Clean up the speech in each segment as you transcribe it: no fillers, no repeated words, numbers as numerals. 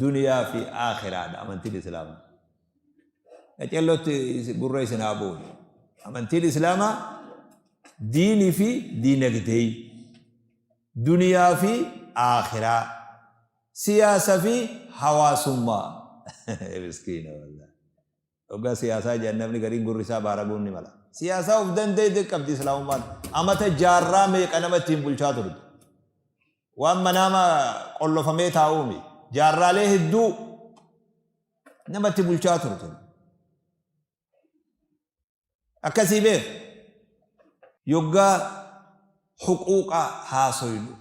Duniyaa fi aakhiraadha amantiin Islaamaa. Qaceellootti gurra isin haa bu'u. Amantiin Islaamaa diinii fi diinagdee, duniyaa fi aakhiraa, siyaasa fi hawaasummaa. Miskiina wallahi. Hoggaa siyaasaa jedhan namni gariin gurri isaa baaraguun ni mala. Siyaasaa of danda'e qabdi Islaamummaan. Amata jaarraa meeqa nama ittiin bulchaa turte. Waan manaama qollofamee taa'uumi. Jaarraalee hedduu namatti bulchaa turte. Akkasii beek. Yoggaa huquuqa haasoynu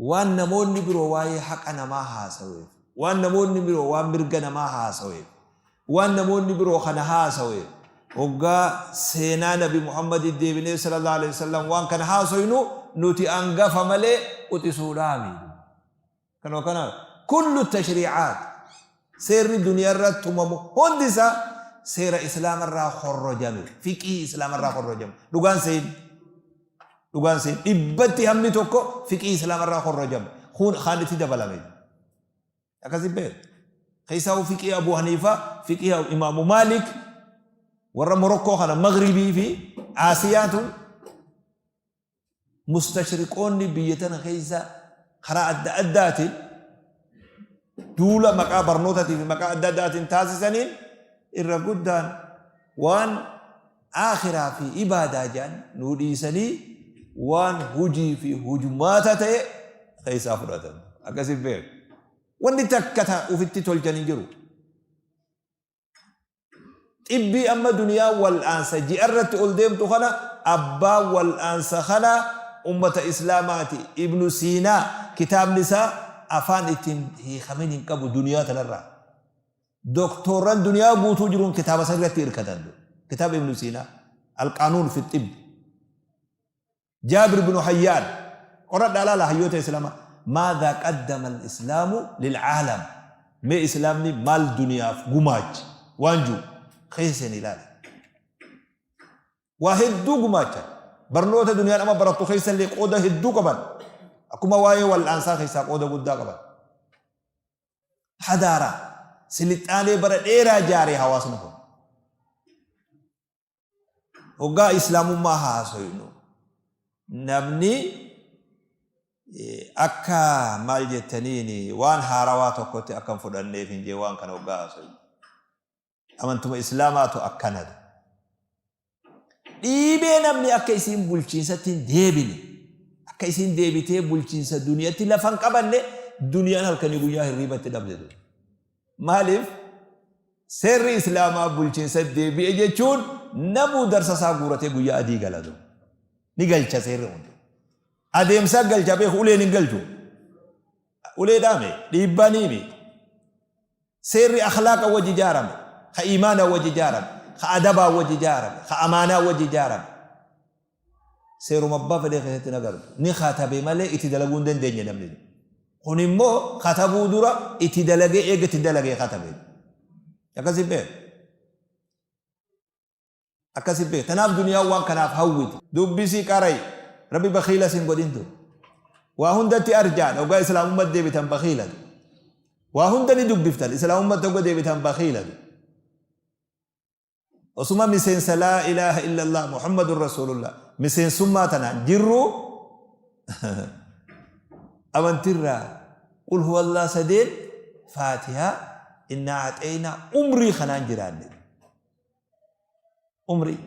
waan namoonni biroo waa'ee haqa namaa haasaweef, waan namoonni biroo waan mirga namaa haasaweef, waan namoonni biroo kana haasaweef, hoggaa seenaa Nabi Muhammadi deebinee sallallahu alaihi wasallam waan kana haasoynu nuti angafa malee quxisuudhaami. Kanuma kana kullu tashriicaat seerri duniyaa irra tumamu hundi isaa seera islaama irraa horrojame, fiqhii islaama irraa horrojame. Dhugaan seen dhugaan seen dhibbatti hammi tokko fiqhii islaama irraa horrojame. Kun kaan itti dabalame. Akkasi beeku. Keessaa fiqhii Abu Haniifaa, fiqhii Imaamu Maalik, warra Morokkoo kana Maghribii fi Aasiyaa tun Mustashriqoonni biyya tana keessa karaa adda addaatiin duula maqaa barnootaatii fi maqaa adda addaatiin taasisaniin irra guddaan waan aakhiraa fi ibaadaa jedhan nuu dhiisanii waan hujii fi hujmaata ta'e keessaa fudhatan. Akkasiin beeku. Wanni takka ta ufitti tolchan hin jiru. Xibbii amma duniyaan wal'aansa ji'arratti ol deemtu kana abbaan wal'aansa kanaa ummata islaamaati. Ibnu Siinaa kitaabni isaa afaan ittiin hiikamin hin qabu duniyaa tanarraa. Doktoorran duniyaa guutuu jiruun kitaaba san irratti hirkatan. Kitaaba Ibnu Siinaa. Alqaanuun fi xibbi. Jaabir binu Hayyaan qoradhaa laala hayyoota islaamaa maadhaa qaddama al-islaamu lil'aalam mee islaamni maal duniyaaf gumaache waan jiru keessa seeni ilaali. Waa hedduu gumaachan barnoota duniyaan amma barattu keessa illee qooda hedduu qaban akkuma waa'ee wal'aansaa keessaa qooda guddaa qaban. Hadaaraa silixaanee bara dheeraa jaaree hawaasni kun. Hoggaa islaamummaa haasoynu namni akka maal jettaniin waan haarawaa tokkotti akka hin fudhanneef hin jee waan kana hoggaa haasoynu. Amantuma islaamaatu akkanadha. Dhiibee namni akka isiin bulchiinsatti hin deebine akka isiin deebitee bulchiinsa duniyatti lafa hin qabanne duniyaan halkanii guyyaa hirriibatti dhabde. Maaliif? Seerri Islaamaa bulchiinsa deebi'e jechuun namuu darsa isaa guuratee guyyaa adii gala. Ni galcha seerri kun. Adeemsa galcha beeku uleen hin galchu. Ulee dhaame dhiibbaa ni himi. Seerri akhlaaqa wajji ijaarame, ka iimaanaa wajji ijaarame, ka adabaa wajji ijaarame, ka amaanaa wajji ijaarame. Seeruma abbaa fedhee keessatti hin agartu. Ni katabe malee itti dalaguu hin dandeenye namni. Kun immoo katabuu dura itti dalagee eega itti dalagee katabe. Akkasi beeku. Akkasi beeku. Tanaaf duniyaan waan kanaaf hawwiti. Dubbisii qara'i. Rabbi bakhiila sin godhin ture. Waa hundatti arjaadha. Hoggaa islaamummaatti deebitan bakhiila. Waa hunda ni dubbiftan. Islaamummaatti hogga deebitan bakhiila. Osuma miseensa laa ilaaha illallah Muhammadun Rasuulullah miseensummaa tanaan jirru amantirraa qul huwallaa sadeen faatihaa innaa axeynaa umrii kanaan jiraanne. Umrii.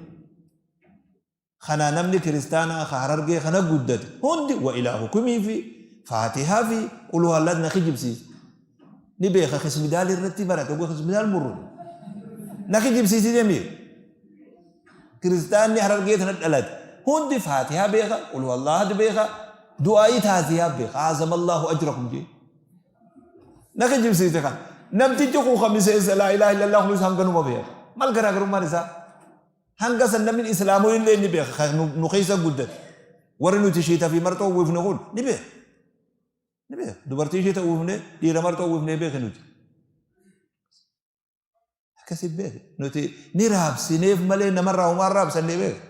Kana namni kiristaanaa ka Harargee kana guddate hundi wa ilaahukumii fi faatihaa fi qul huwallah na kijibsiisa. Ni beeka kismidaal irratti barate oguu kismidaal murru. Na kijibsiisi deemi. Kiristaanni Harargee tana dhalate hundi faatihaa beeka qul huwallah beeka du'aayii taasiyaa beeka azamallahu ajrakum jee. Na kijibsiise kan. Namtichi kun kan miseensa laa ilaaha illallah kunis hanganuma beeka. Mal garaagarummaan isaa? Hanga san namni islaamoo illee ni beeka kan nu keessa guddate. Warri nuti shiita fi marxoo uwwifne kun ni beeka. Ni beeka. Dubartii shiita uwwifne dhiira marxoo uwwifne beeka nuti. Akkasi beeka. Nuti ni raabsineef malee namarraa homaa raabsannee beeka.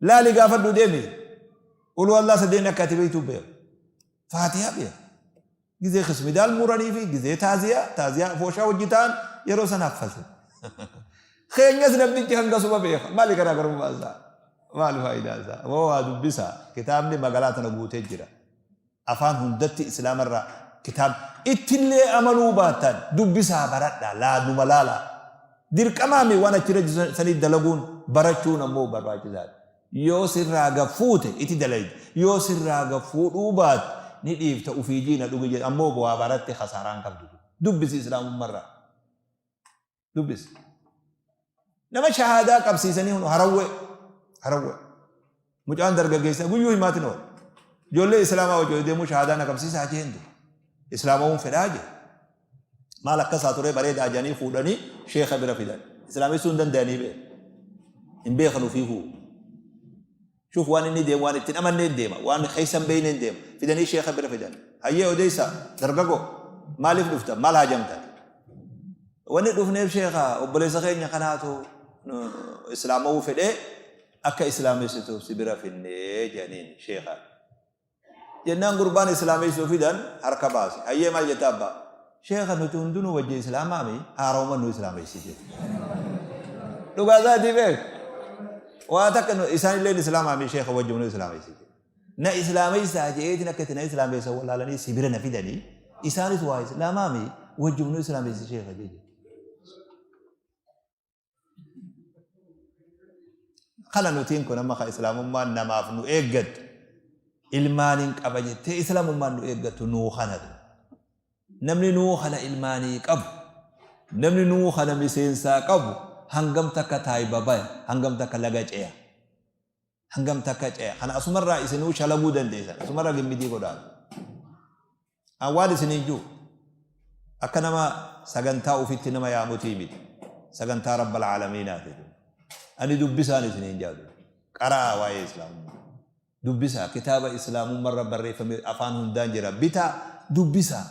Laali gaafadhu deemi. Ulu Allah sadeen akka ati beektu beeka. Faatihaa beeka. Gizee kismidaal muranii fi gizee taaziyaa, taaziyaa afooshaa wajji ta'an yeroo san haffase. Keenyas namtichi hangasuma beeka. Maali garaagarummaa isaa? Maali faayidaa isaa? Moo waa dubbisaa. Kitaabni magalaa tana guutee jira. Afaan hundatti Islaamarraa kitaab ittillee amanuu baattan dubbisaa baradhaa laaduma laalaa. Dirqamaami waan achirra jiru sanii dalaguun barachuun ammoo barbaachisaadha. Yoo sirraa gad fuute iti dalayda. Yoo sirraa gad fuudhuu baatte ni dhiifta ufii jiina dhugi jedha ammoo waa baratte khasaaraa hin qabdu. Dubbisi Islaamummarraa. Dubbisi. Nama shahaadaa qabsiisanii hunu harawwee. Harawwee. Mucaan dargaggeessaa guyyuu himaatin oola. Ijoollee Islaamaa wajjin deemuu shahaadaa na qabsiisaa jeen dura. Islaamawuun fedhaa jee. Maal akkasaa turee bareedaa jedhanii fuudhanii sheekha bira fidan. Islaamessuu hin danda'anii bee. Hin beekan ofiifuu. Shuuf waan inni deemu waan ittiin amanneen deema. Waan keessa hin beekneen deema. Fidanii sheekha bira fidan. Hayyee odeessa dargagoo maaliif dhuftan maal haajamtan? Wanni dhufneef sheekha obboleessa keenya kanaatu islaamawuu fedhee akka islaamessituuf si bira finnee jedhaniin sheekhaan. Jennaan gurbaan islaameessuu fidan harka baase. Hayyee maal jetta abbaa? Sheekha nuti hundinuu wajji islaamaami haarawuma nu islaameessi jedhe. Dhugaa isaatii beek. Waa takka isaan illeen islaamaami sheekha wajji nu islaameessi jedhe. Na islaameessaa je'eetiin akka itti na islaameessan wallaalanii si bira na fidanii isaanis waa islaamaami wajji nu islaameessi sheekha jedhe. Kana nutiin kun amma ka islaamummaan namaaf nu eeggattu ilmaaniin qaba jettee islaamummaan nu eeggattu nuu kanatu. Namni nuu kana ilmaanii qabu, namni nuu kana miseensaa qabu hangam takka taayba baya, hangam takka laga ceya. Hangam takka ceya. Kana asumarraa isinuu shalaguu dandeessan. Asumarraa gimmidii godhaa. An waan isiniin jiru akka nama sagantaa ufitti nama yaamutii miti. Sagantaa Rabbal Aalamiinaati. Ani dubbisaan isiniin jaadu. Qara'aa waa'ee Islaamummaa. Dubbisaa kitaaba Islaamummarra barreeffame afaan hundaan jira. Bitaa dubbisaa.